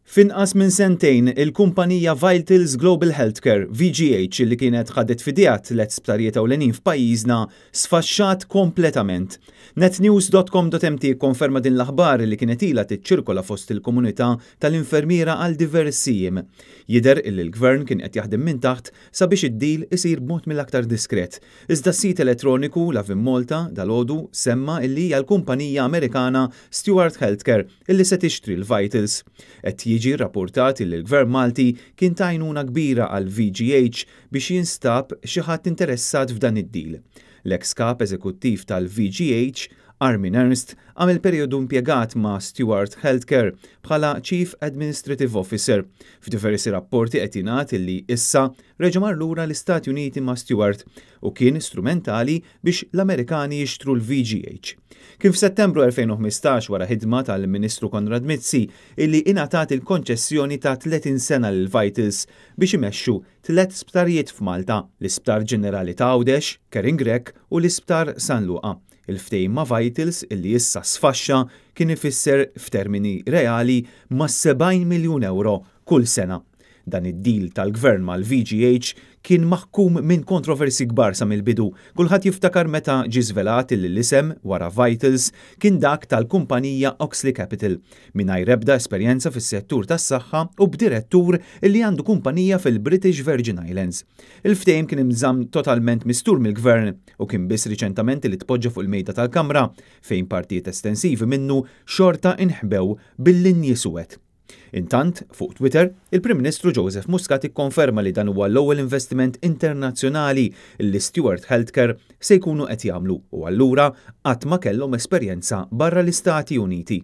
F'inqas minn sentejn, il-kumpanija Vitals Global Healthcare, VGH, li kienet ħadet f'idejha tliet sptarijiet ewlenin f'pajjiżna, sfaxxat kompletament. Netnews.com.mt kkonferma din l-aħbar li kienet ilha tiċċirkola fost il-komunità tal-infermiera għal diversi jiem. Jidher illi l-Gvern kien qed jaħdem minn taħt sabiex id-deal isir b'mod mill-aktar diskret. Iżda s-sit elettroniku Lovin Malta dalgħodu semma illi hija l-kumpanija Amerikana Steward Healthcare illi se tixtri l-Vitals. Qed jiġi rrappurtat illi l-Gvern Malti kien ta' għajnuna kbira għal VGH biex jinstab xi ħadd interessat f'dan id-deal. L-eks kap eżekuttiv tal-VGH, Armin Ernst, għamel perjodu impjegat ma' Steward Healthcare bħala Chief Administrative Officer. F'diversi rapporti qed jingħad illi issa reġa' mar lura l-Istati Uniti ma' Steward u kien strumentali biex l-Amerikani jixtru l-VGH. Kien f'Settembru 2015 wara ħidma tal-Ministru Konrad Mizzi illi ingħatat il-konċessjoni ta' 30 sena lil Vitals biex imexxu tliet sptarijiet f'Malta, l-Isptar Ġenerali ta' Għawdex, Karin Grech u l-Isptar San Luqa. Il-ftehim ma' Vitals illi issa sfaxxa kien ifisser f'termini reali ma' 70 miljun euro kull sena. Dan id-deal tal-Gvern mal-VGH kien maħkum minn kontroversi kbar sa mill-bidu. Kulħadd jiftakar meta ġie żvelat illi l-isem wara Vitals kien dak tal-kumpanija Oxley Capital, mingħajr ebda esperjenza fis-settur tas-saħħa u b'direttur illi għandu kumpanija fil-British Virgin Islands. Il-ftehim kien inżamm totalment mistur mill-Gvern u kien biss riċentament li tpoġġa fuq il-mejda tal-Kamra fejn partijiet estensivi minnu xorta inħbew bil-linji suwed. Intant, fuq Twitter, il-Prim Ministru Joseph Muscat ikkonferma li dan huwa l-ewwel investiment internazzjonali li Steward Healthcare se jkunu qed jagħmlu u allura qatt ma kellhom esperjenza barra l-Istati Uniti.